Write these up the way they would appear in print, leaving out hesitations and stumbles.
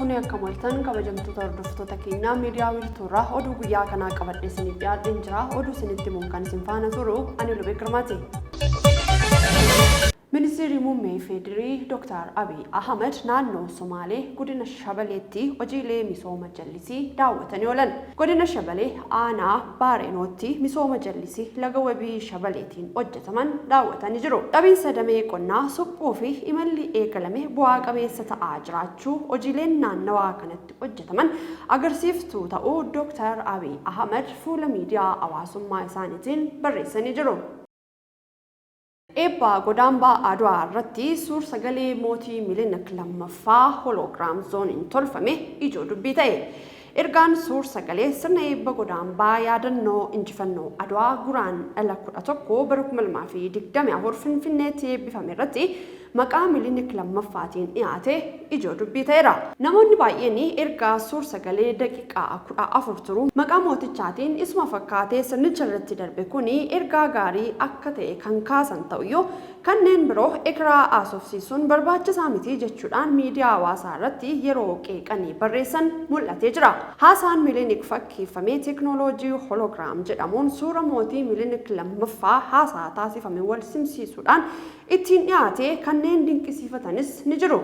Fuunee akkam ooltan kabajamtoota hordoftoota keenyaa miidiyaa wiirtuurraa oduu guyyaa kanaa qabadhee isiniif dhiyaadheen jira. Oduu isinitti himuun kan isin faana turu ani Lubee Girmaati. Ministirri Muummee FDRI Dooktar Abiy Ahimad naannoo Somaalee godina Shabaleetti hojiilee misooma jallisii daawwatanii oolan. Godina Shabalee aanaa Baareenootti misooma jallisii laga wabii Shabaleetiin hojjetaman daawwatanii jiru. Dhabiinsa damee qonnaa suphuu fi imalli eegalame bu'aa qabeessa ta'aa jiraachuu hojiileen naannawaa kanatti hojjetaman agarsiiftuu ta'uu Dooktar Abiy Ahimad fuula miidiyaa hawaasummaa isaaniitiin barreessanii jiru. Eebba Godaambaa Adwaa irratti suur sagalee mootii Milinik 2ffaa holoogiraam zooniin tolfame ijoo dubbii ta'e. Ergaan suur sagalee sirna eebba Godaambaa yaadannoo injifannoo Adwaa Guraandhala 11 bara 2024 Finfinneetti eebbifame irratti maqaa Milinik 2ffaatiin dhiyaate ijoo dubbii ta'eera. Namoonni baay'een ergaa suur sagalee daqiiqaa 14 turu maqaa mootichaatiin isuma fakkaatee sirnicha irratti darbe kuni ergaa gaarii akka ta'e kan kaasan ta'uyyuu, kanneen biroo ekeraa haasofsiisuun barbaachisaa miti jechuudhaan miidiyaa hawaasaa irratti yeroo qeeqanii barreessan mul'atee jira. Haasaan Milinik fakkeeffame teeknooloojii hologram jedhamuun suura mootii Milinik 2ffaa haasaa taasifame wal simsiisuudhaan ittiin dhiyaate kanneen dinqisiifatanis ni jiru.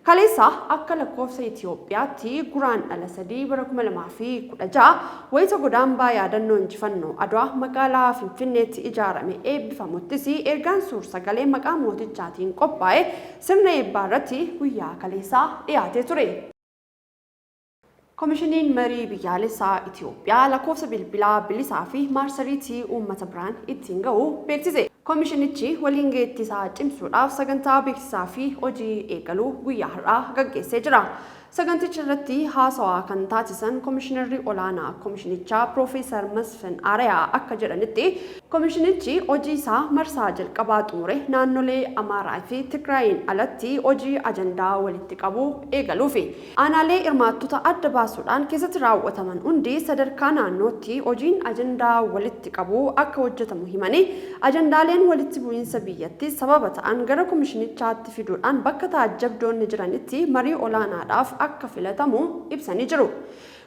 Kaleessa akka lakkoofsa Itiyoophiyaatti Guraandhala 3 bara 2016 wayita Godaambaa Yaadannoo Injifannoo Adwaa magaalaa Finfinneetti ijaarame eebbifamuttis ergaan suur-sagalee maqaa mootichaatiin qophaa'e sirna eebbaarratti guyyaa kaleessaa dhiyaatee ture. Komishiniin Marii Biyyaalessaa Itiyoophiyaa lakkoofsa bilbilaa bilisaa fi maarsariitii uummata biraan ittiin ga'u beeksise. Komishinichi waliingaheettii isaa cimsuudhaaf sagantaa beeksisaa fi hojii eegaluu guyyaa har'aa gaggeessee jira. Saganticha irratti haasawaa kan taasisan Komishinarri Olaanaa Komishinichaa Piroofeesar Masfin Arayaa akka jedhanitti, komishinichi hojii isaa marsaa jalqabaa xumure naannolee Amaaraa fi Tigraayiin alatti hojii ajandaa walitti qabuu eegaluufi. Aanaalee hirmaattota adda baasuudhaan keessatti raawwataman hundi sadarkaa naannootti hojiin ajandaa walitti qabuu akka hojjetamu himanii, ajandaaleen walitti bu'iinsa biyyatti sababa ta'an gara komishinichaatti fiduudhaan bakka taajjabdoonni jiranitti marii olaanaadhaaf akka filatamu ibsanii jiru.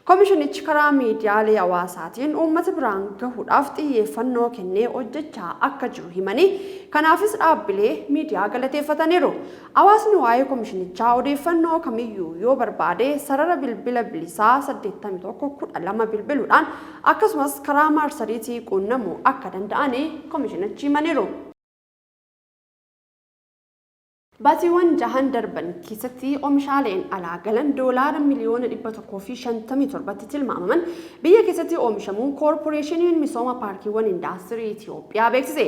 Komishinichi karaa miidiyaalee hawaasaatiin uummata biraan gahuudhaaf xiyyeeffannoo kennee hojjechaa akka jiru himanii, kanaafis dhaabbilee miidiyaa galateeffataniiru. Hawaasni waa'ee komishinichaa odeeffannoo kamiyyuu yoo barbaade sarara bilbila bilisaa 81 12 bilbiluudhaan akkasumas karaa maarsariitii quunnamuu akka danda'an komishinichi himaniiru. Baatiiwwan jahan darban keessatti oomishaaleen alaa galan doolaara miliyoona 157tti tilmaamaman biyya keessatti oomishamuu Koorporeeshiniin Misooma Paarkiiwwan Indaastirii Itiyoophiyaa beeksise.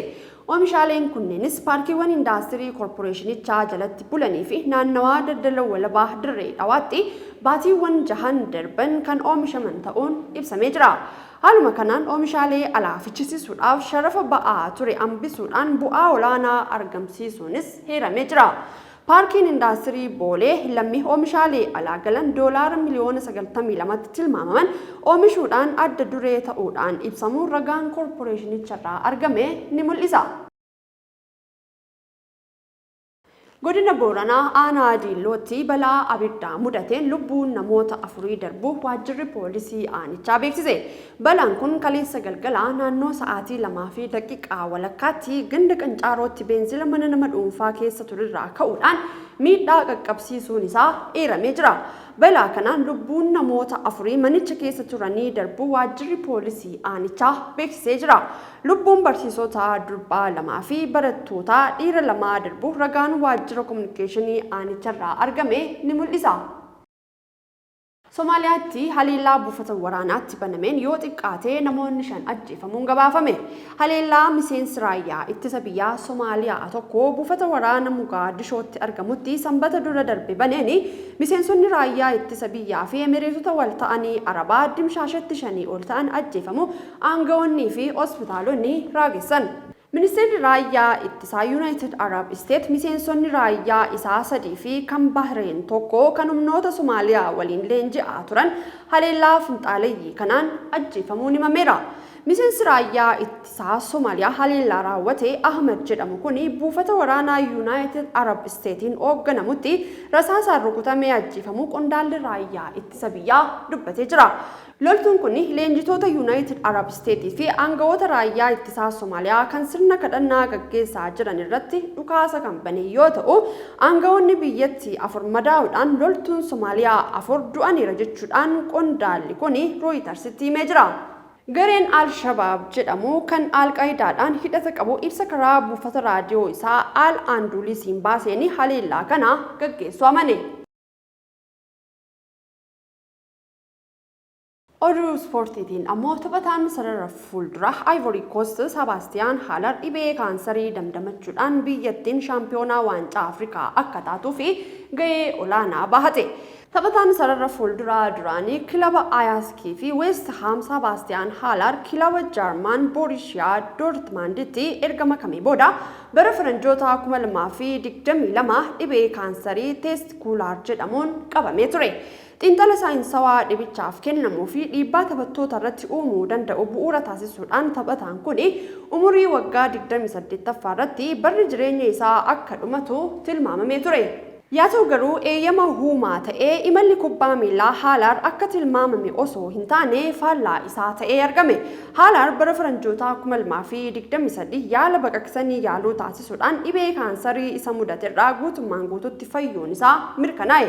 Oomishaaleen kunneenis paarkiiwwan indaastirii korporeeshinichaa jalatti bulanii fi naannawaa daldala walabaa Dirree Dhawaatti baatiiwwan jahan darban kan oomishaman ta'uun ibsamee jira. Haaluma kanaan oomishaalee alaa fichisiisuudhaaf sharafa ba'aa ture hambisuudhaan bu'aa olaanaa argamsiisuunis heeramee jira. Paarkiin Indaastirii Boolee Lammii oomishaalee alaa galan doolaara miliyoona 92tti tilmaamaman oomishuudhaan adda duree ta'uudhaan ibsamuu ragaan korporeeshinicharraa argame ni mul'isa. Godina Booranaa Aanaa Diillootti balaa abiddaa mudateen lubbuun namoota afurii darbuu Waajjirri Poolisii Aanichaa beeksise. Balaan kun kaleessa galgala naannoo sa'aatii 2:30 walakkaatti ganda Qancaarootti beenzila mana nama dhuunfaa keessa turerraa ka'uudhaan miidhaa qaqqabsiisuun isaa eeramee jira. Balaa kanaan lubbuun namoota afurii manicha keessa turanii darbuu Waajjirri Poolisii Aanichaa beeksisee jira. Lubbuun barsiisota durbaa lamaa fi barattootaa dhiira lamaa darbuu ragaan Waajjira Kominikeeshinii aanicharraa argame ni mul'isa. Somaaliyaatti haleellaa buufata waraanaatti banameen yoo xiqqaate namoonni 5 ajjeefamuun gabaafame. Haleellaa miseensi raayyaa ittisa biyyaa Somaaliyaa tokko buufata waraana Mugaadishootti argamutti Sambata dura darbe baneen miseensonni raayyaa ittisa biyyaa fi Emireetota Walta'anii Arabaa dimshaashatti shanii ol ta'an ajjeefamuu Aanga'oonnii fi hospitaalonni raagessan. Ministeerri Raayyaa Ittisaa Yunaayitid Arab Isteet miseensonni raayyaa isaa sadii fi kan Bahreen tokko kan humnoota Somaaliyaa waliin leenji'aa turan haleellaa finxaaleyyii kanaan ajjeefamuun himameera. Miseensi raayyaa ittisaa Somaaliyaa haleellaa raawwate Ahmed jedhamu kun buufata waraanaa Yuunaayitid Arab Isteetiin hoogganamutti rasaasaan rukutamee ajjeefamuu qondaalli raayyaa ittisa biyyaa dubbatee jira. Loltuun kun leenjitoota Yuunaayitid Arab Isteetii fi aangawoota raayyaa ittisaa Somaaliyaa kan sirna kadhannaa gaggeessaa jiran irratti dhukaasa kan bane yoo ta'u, aangawoonni biyyattii 4 madaa'uudhaan loltuun Somaaliyaa 4 du'aniira jechuudhaan qondaalli kun Rooyitarsitti himee jira. Gareen Al-Shabaab jedhamu kan Al-Qaayidaadhaan hidhata qabu ibsa karaa buufata raadiyoo isaa Al-Anduulisiin baaseen haleellaa kana gaggeessuu amane. Oduu ispoortiitiin ammoo taphataan sarara fuulduraa Ivory Coast Sabaastiyaan Haalar dhibee kaansarii damdamachuudhaan biyyattiin shaampiyoonaa waancaa Afrikaa akka taatuu fi gahee olaanaa bahate. Taphataan sarara fuulduraa duraanii kilaba Ayaaskii fi West Ham Sabaastiyaan Haalaar kilaba Jaarmaan Boorishiyaa Doortmaanditti erga makamee booda bara faranjoota 2022 dhibee kaansarii teestikuulaar jedhamuun qabamee ture. Xiinxala saayinsawaa dhibichaaf kennamuu fi dhiibbaa taphattoota irratti uumuu danda'u bu'uura taasisuudhaan taphataan kun umurii waggaa 28ffaa irratti barri jireenya isaa akka dhumatu tilmaamamee ture. Yaa ta'u garuu eeyyama huumaa ta'ee imalli kubbaa miilaa Haalaar akka tilmaamame osoo hin taane faallaa isaa ta'ee argame. Haalaar bara faranjootaa 2023 yaala baqaqsanii yaaluu taasisuudhaan dhibee kaansarii isa mudaterraa guutummaan guututti fayyuun isaa mirkanaa'e.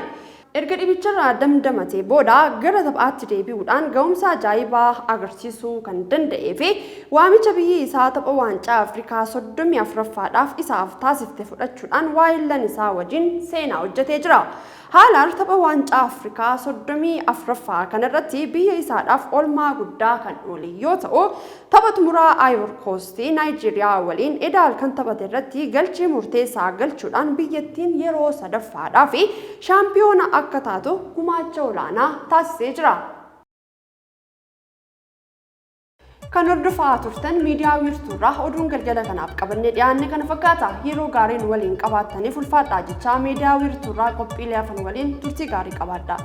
Erga dhibicharraa damdamatee booda gara taphaatti deebi'uudhaan ga'umsa ajaa'ibaa agarsiisuu kan danda'ee fi waamicha biyyi isaa tapha waancaa Afrikaa 34ffaadhaaf isaaf taasifte fudhachuudhaan waayillan isaa wajjin seenaa hojjetee jira. Haalaar tapha waancaa Afrikaa 34ffaa kanarratti biyya isaadhaaf oolmaa guddaa kan oole yoo ta'u, tapha xumuraa Ivory Coast Naayijeeriyaa waliin edaal kan taphate irratti galchii murteessaa galchuudhaan biyyattiin yeroo sadaffaadhaa fi shaampiyoona akka taatu gumaacha olaanaa taasisee jira. Kan hordofaa turtan miidiyaa wiirtuurraa oduun galgala kanaaf qabannee dhiyaanne kana fakkaata. Yeroo gaariin waliin qabaattaniif ulfaadhaa jechaa miidiyaa wiirtuurraa qophiilee hafan waliin turtii gaarii qabaadhaa.